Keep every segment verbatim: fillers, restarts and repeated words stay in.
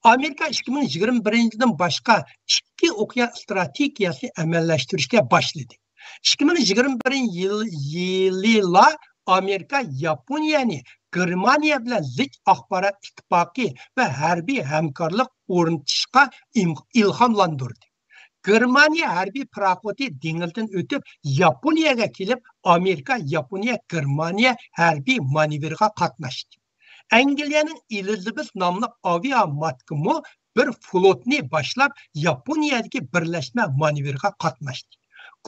ئامېرىكا ئىككى مىڭ يىگىرمە بىرىنچى يىلدىن باشقا ئىككى ئوكيان ئىستراتېگىيەسىنى ئەمەلىيلەشتۈرۈشكە باشلىدى. ئىككى مىڭ يىگىرمە بىرىنچى يىل، يىلىلا ئامېرىكا ياپونىيەنى گېرمانىيە بىلەن زىچ ئاخبارات ئىتتىپاقى ۋە ھەربىي ھەمكارلىق ئورنىتىشقا ئىم-، ئىلھاملاندۇردى. گېرمانىيە ھەربىي پاراخوتى دېڭىزدىن ئۆتۈپ، ياپونىيەگە كېلىپ، ئامېرىكا ياپونىيە گېرمانىيە ھەربىي مانېۋىرىغا قاتناشتى. ئەنگلىيەنىڭ ئېلىزابېس ناملىق ئاۋىئاماتكىمۇ بىر فلوتنى باشلاپ، ياپونىيەدىكى بىرلەشمە مانېۋىرغا قاتناشتى.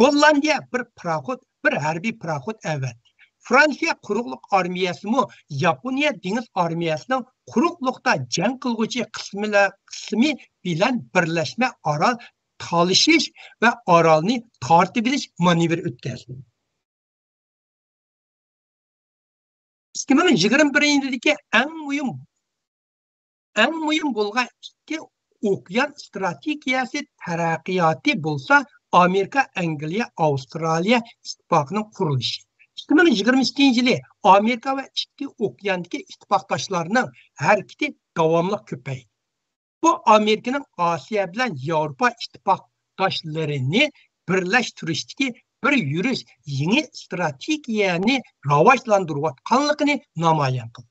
گوللاندىيە بىر پاراخوت، بىر ھەربىي پاراخوت ئەۋەتتى. فرانسىيە قۇرۇقلۇق ئارمىيەسىمۇ ياپونىيە دېڭىز ئارمىيەسىنىڭ قۇرۇقلۇقتا جەڭ قىلغۇچى قىسمىلا-، قىسمى بىلەن بىرلەشمە ئارال تالىشىش ۋە ئارالنى تارتىۋېلىش مانېۋىرى ئۆتكۈزدى. ئىككى مىڭ يىگىرمە بىرىنچى يىلدىكى ئەڭ مۇھىم، ئەڭ مۇھىم بولغان ئىككى ئوكيان ئىستراتېگىيەسى تەرەققىياتى بولسا ئامېرىكا، ئەنگلىيە، ئاۋسترالىيە ئىتتىپاقىنىڭ قۇرۇلۇشى. ئىككى مىڭ يىگىرمە ئىككىنچى يىلى ئامېرىكا ۋە ئىككى ئوكياندىكى ئىتتىپاقداشلارنىڭ ھەرىكىتى داۋاملىق كۆپەيدى. بۇ ئامېرىكىنىڭ ئاسىيا بىلەن ياۋروپا ئىتتىپاقداشلىرىنى بىرلەشتۈرۈشتىكى بىر يۈرۈش يېڭى ئىستراتېگىيەنى راۋاجلاندۇرۇۋاتقانلىقىنى نامايان قىلدى.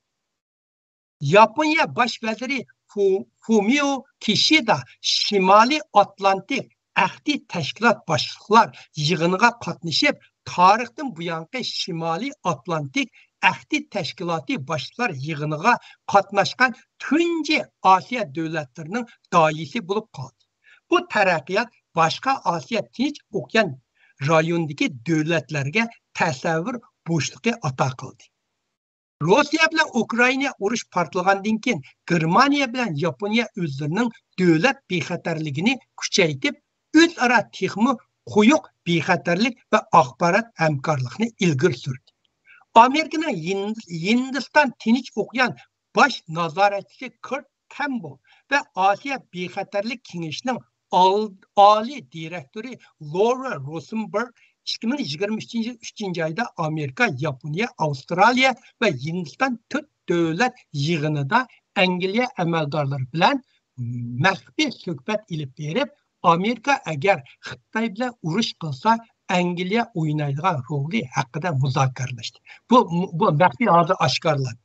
ياپونىيە باش ۋەزىرى فۇ-، فۇمىيو كىشىدا شىمالىي ئاتلانتىك ئەھدى تەشكىلات باشلىقلار يىغىنىغا قاتنىشىپ، تارىختىن بۇيانقى شىمالىي ئاتلانتىك ئەھدى تەشكىلاتى باشلىقلار يىغىنىغا قاتناشقان تۇنجى ئاسىيا دۆلەتلىرىنىڭ داھىيسى بولۇپ قالدى. بۇ تەرەققىيات باشقا ئاسىيا تىنچ ئوكيان رايونىدىكى دۆلەتلەرگە تەسەۋۋۇر بوشلۇقى ئاتا قىلدى. روسىيە بىلەن ئۇكرائىنا ئۇرۇش پارتلىغاندىن كېيىن، گېرمانىيە بىلەن ياپونىيە ئۆزلىرىنىڭ دۆلەت بىخەتەرلىكىنى كۈچەيتىپ، ئۆزئارا تېخىمۇ قويۇق بىخەتەرلىك ۋە ئاخبارات ھەمكارلىقىنى ئىلگىرى سۈردى. ئامېرىكىنىڭ ھىند-، ھىندىستان تىنچ ئوكيان باش نازارەتچىسى كىرت كامبېل ۋە ئاسىيا بىخەتەرلىك كېڭىشىنىڭ ئال-، ئالىي دىرېكتورى لورا روسېنبېرگ ئىككى مىڭ يىگىرمە ئۈچىنچى يىل ئۈچىنچى ئايدا ئامېرىكا، ياپونىيە، ئاۋسترالىيە ۋە ھىندىستان تۆت دۆلەت يىغىنىدا ئەنگلىيە ئەمەلدارلىرى بىلەن مەخپىي سۆھبەت ئېلىپ بېرىپ، ئامېرىكا ئەگەر خىتاي بىلەن ئۇرۇش قىلسا، ئەنگلىيە ئوينايدىغان رولى ھەققىدە مۇزاكىرىلەشتى. بۇ، بۇ مەخپىي ھالدا ئاشكارىلاندى.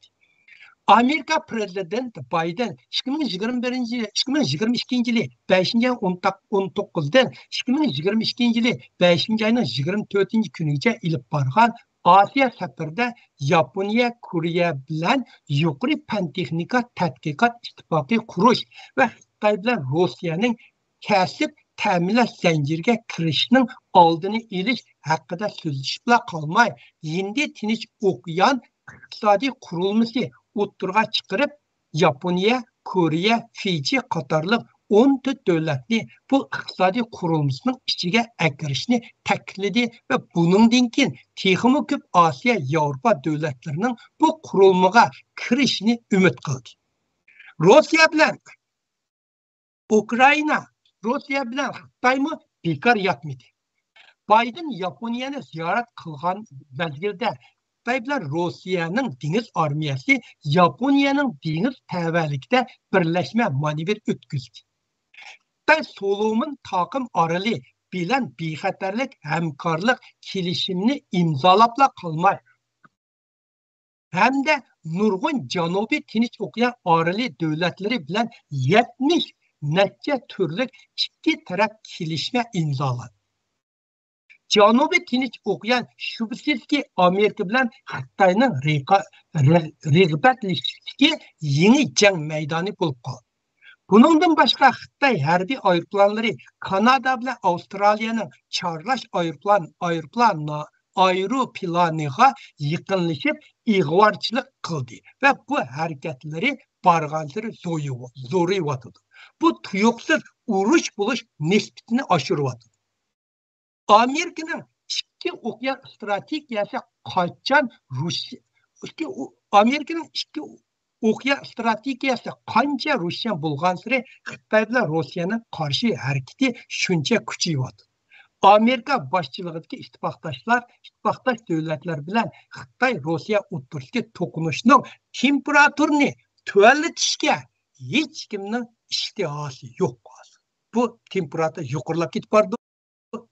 ئامېرىكا پرېزىدېنتى بايدېن ئىككى مىڭ يىگىرمە بىرىنچى، ئىككى مىڭ يىگىرمە ئىككىنچى يىلى بەشىنچى ئاينىڭ ئون توققۇزىدىن ئىككى مىڭ يىگىرمە ئىككىنچى يىلى بەشىنچى ئاينىڭ يىگىرمە تۆتىنچى كۈنىگىچە ئېلىپ بارغان ئاسىيا سەپىرىدە ياپونىيە، كورېيە بىلەن يۇقىرى پەن-تېخنىكا تەتقىقات ئىتتىپاقى قۇرۇش ۋە خىتاي بىلەن روسىيەنىڭ كەسىپ تەمىنلەش زەنجىرىگە كىرىشىشنىڭ ئالدىنى ئېلىش ھەققىدە سۆزلىشىپلا قالماي، ھىندى تىنچ ئوكيان ئىقتىسادىي قۇرۇلمىسى ئوتتۇرىغا چىقىرىپ، ياپونىيە، كورېيە، فىجى قاتارلىق ئون تۆت دۆلەتنى بۇ ئىقتىسادىي قۇرۇلمىسىنىڭ ئىچىگە ئەكىرىشنى تەكىتلىدى ۋە بۇنىڭدىن كېيىن تېخىمۇ كۆپ ئاسىيا، ياۋروپا دۆلەتلىرىنىڭ بۇ قۇرۇلمىغا كىرىشىنى ئۈمىد قىلدى. روسىيە بىلەن ئۇكرائىنا، روسىيە بىلەن خىتايمۇ بىكار ياتمىدى. بايدېن ياپونىيەنى زىيارەت قىلغان مەزگىلدە خىتاي بىلەن روسىيەنىڭ دېڭىز ئارمىيەسى ياپونىيەنىڭ دېڭىز تەۋەلىكىدە بىرلەشمە مانېۋىر ئۆتكۈزدى. خىتاي سولومون تاقىم ئارىلى بىلەن بىخەتەرلىك ھەمكارلىق كېلىشىمىنى ئىمزالاپلا قالماي، ھەمدە نۇرغۇن جەنۇبىي تىنچ ئوكيان ئارىلى دۆلەتلىرى بىلەن يەتمىش نەچچە تۈرلۈك ئىككى تەرەپ كېلىشمە ئىمزالاندى. جەنۇبىي تىنچ ئوكيان شۈبھىسىزكى ئامېرىكا بىلەن خىتاينىڭ رىقا-، رىغ-، رىغبەتلىشىشتىكى يېڭى جەڭ مەيدانى بولۇپ قالدى. بۇنىڭدىن باشقا، خىتاي ھەربىي ئايروپىلانلىرى كانادا بىلەن ئاۋسترالىيەنىڭ چارلاش ئايروپىلان، ئايروپىلان، ئايروپىلانىغا يېقىنلىشىپ ئىغۋارچىلىق قىلدى ۋە بۇ ھەرىكەتلىرى بارغانسېرى زويۇ-، زورىيىۋاتىدۇ. بۇ تۇيۇقسىز ئۇرۇش بولۇش نىسبىتىنى ئاشۇرۇۋاتىدۇ. ئامېرىكىنىڭ ئىككى ئوكيان ئىستراتېگىيەسى قاچان روسىيە، ئىككى ئو-، ئامېرىكىنىڭ ئىككى ئوكيان ئىستراتېگىيەسى قانچە روشەن بولغانسېرى خىتاي بىلەن روسىيەنىڭ قارشى ھەرىكىتى شۇنچە كۈچىيىۋاتىدۇ. ئامېرىكا باشچىلىقىدىكى ئىتتىپاقداشلار، ئىتتىپاقداش دۆلەتلەر بىلەن خىتاي روسىيە ئوتتۇرىسىدىكى توقۇنۇشنىڭ تېمپېراتۇرىنى تۆۋەنلىتىشكە ھېچكىمنىڭ ئىشتىھاسى يوق. بۇ تېمپېراتۇرا يۇقىرىلاپ كېتىپ بارىدۇ. تېم-